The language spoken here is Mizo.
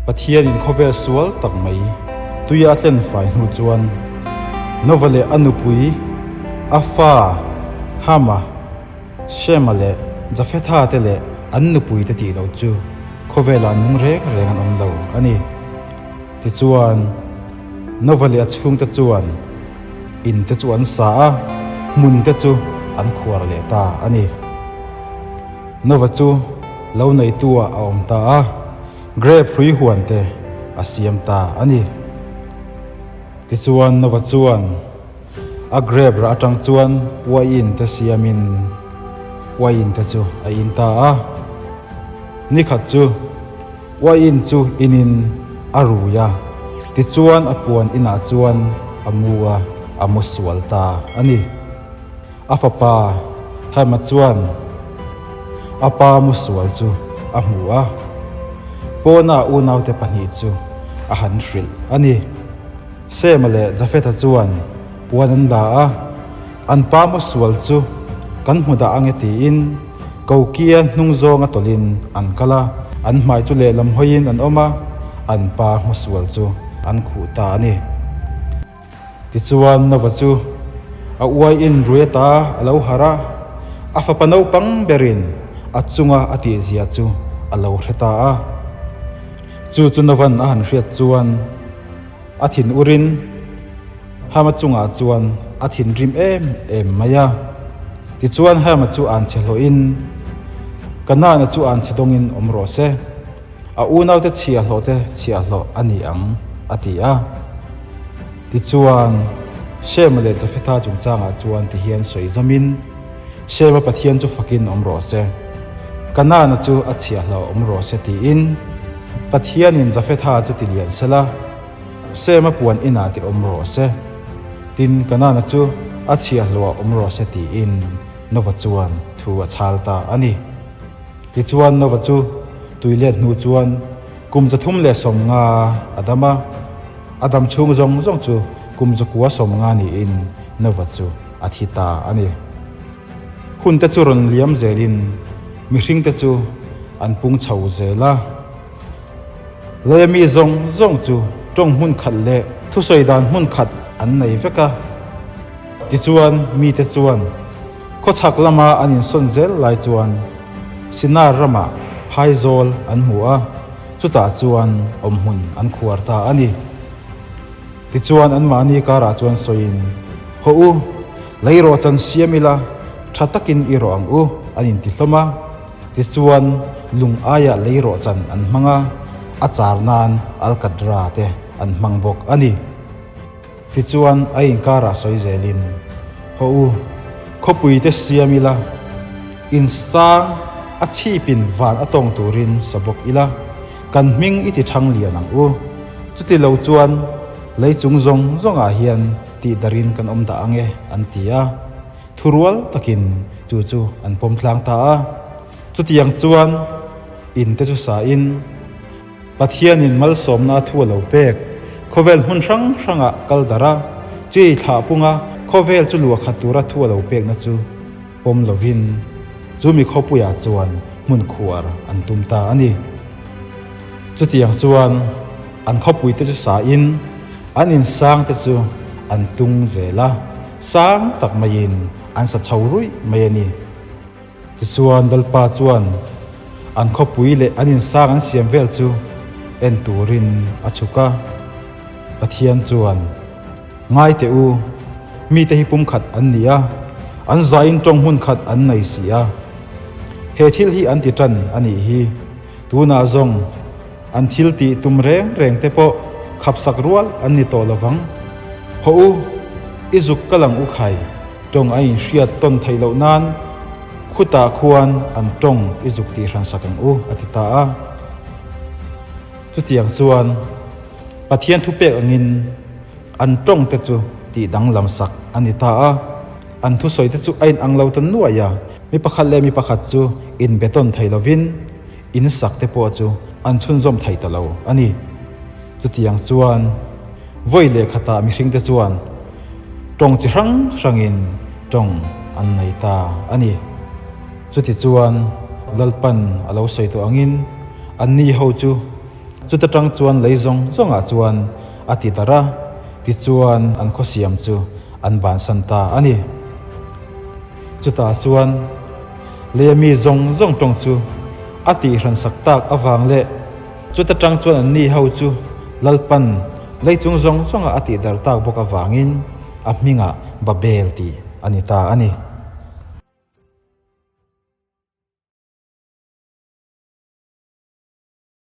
Pathianin khawvel sual tak mai tuia a tlen fai hnu chuan Nova leh a nupui, a fa Hama, Shema leh Jafetha te leh an nupui te tih loh chu khawvelah nung reng reng an awm lo a ni. Tichuan, Nova leh a chhungte chuan in te chu an sa a, hmun te chu an khuar leh ta a ni. Nova chu lo neitu-ah a awm ta a, grape hrui huan te a siam ta a ni. Tichuan Nova chuan a grape rah atang chuan uaiin te siamin uaiin te chu a in ta a. Nikhat chu uaiin chu inin a rui a, tichuan a puan inah chuan a mu a, a mu sual ta a ni. A fapa Hema chuan a pa musual chu a hmu a, pawna unaute pahnih chu a han hrilh a ni. Sema leh Jafetha chuan puan an la a, an pa musual chu kan hmu dah ange tiin kokia hnung zawnga tawlhin an kal a, an hmai chu lehlam hawiin an awm a, an pa hmusual chu an khuh ta a ni. Tichuan Nova chu a uaiin rui ata a lo harh a, a fapa naupang berin a chunga a tihzia chu a lo hre ta a. Chu chu Nova'n a han hriat chuan a thin urin Hama chungah chuan a thinrim em em mai a. Tichuan Hama chu an chhe hlawhin, Kanaan-a chu an chhe dawngin awm rawh se. A unaute chhiahhlawh te chhiahhlawh a ni ang, a ti a. Tichuan, Shema leh Jafetha chungchangah chuan ti hian sawi zawmin, Shema Pathian chu fakin awm rawh se, Kanaana chu a chhiahhlawh awm rawh se tiin Pathianin Jafetha chu ti lian sela, Shema puan inah ti awm rawh se, tin Kanaana chu a chhiahhlawhah awm rawh se tiin Nova chuan thu a chhal ta a ni. Tichuan Nova chu tui let hnu chuan kum 350 a dam a, a dam chhung zawng zawng chu kum 950 niin Nova chu a thi ta a ni. Hun te chu rawn liam zelin mihring te chu an pung chho zel a. Leia mi zawng zawng chu tawng hmun khat leh thusawi dan hmun khat an nei vek a. Tichuan mite chuan Khawchhak lama an insawn zel lai chuan Sinar ramah phaizawl an hmu a, chutah chuan awmhmun an khuar ta a ni. Tichuan anmahni karah chuan sawiin, Haw u, lei rawh chan siam ila, tha takin i rawh ang u, an inti hlawm a. Tichuan lung aiah lei rawh chan an hmang a, a char nan alkatra te an hmang bawk a ni. Tichuan a inkarah sawi zelin, Haw u, khawpui te siam ila, in sang a chhipin van a tawng turin sa bawk ila, kan hming i ti thang lian ang u. Chuti lo chuan lei chung zawng zawngah hian tihdarin kan awm dah ang e, an ti a. Thurual takin chu chu an pawm tlang ta a. Chutiang chuan in te chu sain. Pathianin malsawmna a thu a lo pek. Khawvel hmun hrang hrangah kal darh a, chi thlah punga khawvel chu luah khat tura thu a lo pekna chu pawm lovin chu mi khawpuiah chuan hmun khuar an tum ta a ni. Chutiang chuan an khawpuite chu sain an insangte chu an tung zel a, sang tak maiin an sa chho ruih mai a ni. Tichuan Lalpa chuan an khawpui leh an insang an siam vel chu en turin a chhuk a. Pathian chuan, Ngai teh u, mite hi pumkhat an ni a, an zain tawng hmun khat an nei si a. He thil hi an ti tan a nih hi. Tunah zawng an thil tih tum reng reng te pawh khapsak rual an ni tawh lovang. Hawh u, i zuk ka lang u khai. Tawng a inhriat tawn theih loh nan khutah khuan an tawng i zuk tih hran sak ang u, a ti ta a. Chutiang chuan Pathian thupek angin an tawng te chu tih danglam sak a ni ta a. An thusawi te chu a inang lo ta nuaih a, mi pakhat leh mi pakhat chu inbe tawn thei lovin in sak te pawh chu an chhunzawm thei ta lo a ni. Chutiang chuan vawi leh khatah mihring te chuan tawng chi hrang hrangin tawng an nei ta a ni. Chuti chuan Lalpan a lo sawi tawh angin anni ho chu. Chuta tang chuan lei zawng zawngah chuan a ti darh a, tichuan an khawsiam chu an bansan ta a ni. Chutah chuan leia mi zawng zawng tawng chu a tihhran sak tak avang leh chuta tang chuan an ni ho chu Lalpan lei chung zawng zawngah a tihdarh tak bawk avangin a hmingah Babel tih a ni ta a ni.